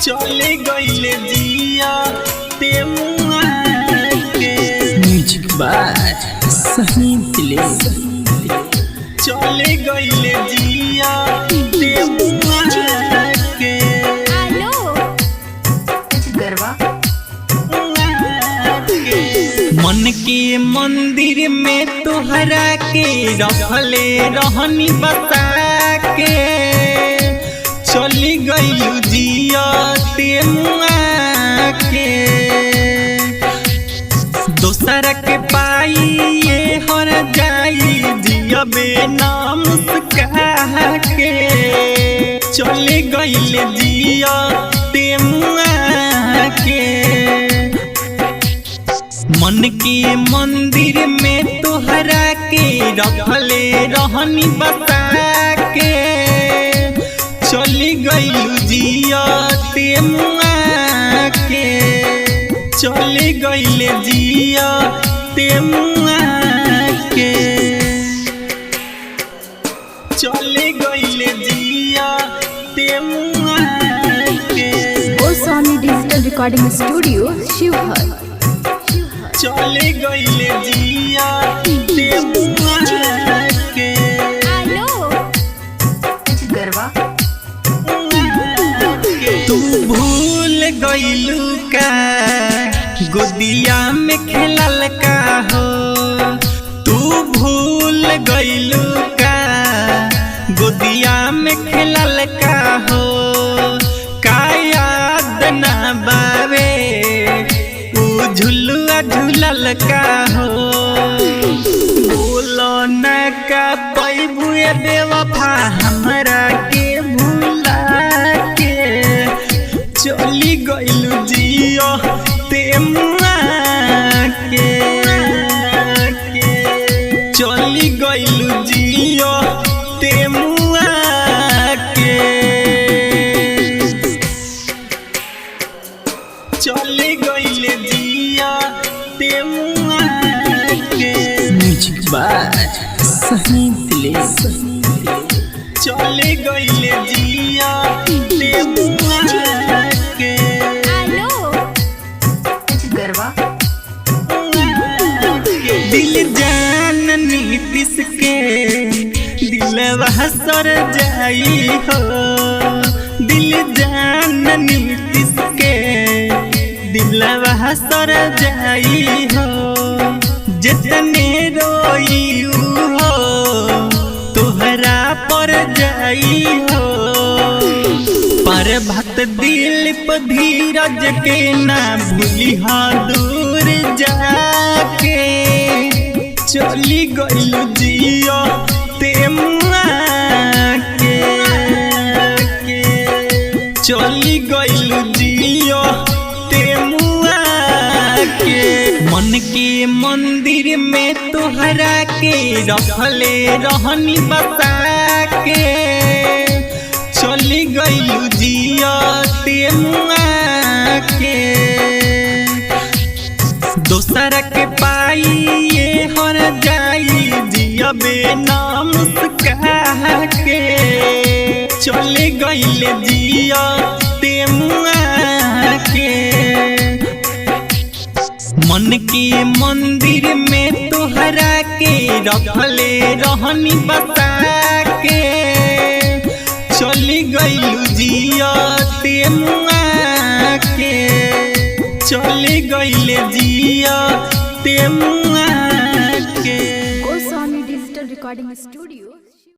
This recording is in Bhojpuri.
चले गइले जिया ते मुआ के। म्यूजिक बाय सनी दिले। चले गइले जिया ते मुआ के। गरबा। मन के मंदिर में तोहरा के रखले रहनी बसा के, चली गइलू जिया ते मुआ के। दोसर के पाई ये हर जाई, जियबे ना मुस्का के। चले गइले जिया ते मुआ के। मन के मंदिर में तोहरा के रखले रहनी बसा के, चली गइलू जिया ते मुआ के। चले गइले जिया ते मुआ के। चले गइले जिया ते मुआ के। Goswami digital recording studio Sheohar. चले गइले जिया ते मुआ के। गरबा। तू भूल गइलू का गोदिया में खेलल का हो, तू भूल गइलू का गोदिया में खेलल का हो। का याद ना बावे ऊ झुलुआ झुलल का हो। बोलो न का पैबू बेवफा हमरा के भूला के, चली गइलू जियो ते मुआ के। चली गइलू जियो ते मुआ के। चले गइले जिया ते मुआ के। म्यूजिक बाय सनी दिले। चले गइले जिया ते मुआ के। गरबा। दिल जान नीतीश के दिलवा सर जाई हो, दिल जान नीतीश के दिलवा सर जाई हो। जितने रोई हो तोहरा पर जाई हो। पर भक्त दिल धीरज के ना भूली हाँ दूर जाके, चली गइलू जियो ते मुआ के। चली गइलू जियो ते मुआ के। मन के मंदिर में तोहरा के रखले रहनी बसा के, चली गइलू जिया ते मुआ के। दोसर के पाई ये हर जाई, जियबे ना मुस्का के। चले गइले जिया ते मुआ के। मन के मंदिर में तोहरा के रखले रहनी बसा के, चली गइलू जिया ते मुआ के। चले गइले जिया ते मुआ के। Goswami digital recording studio.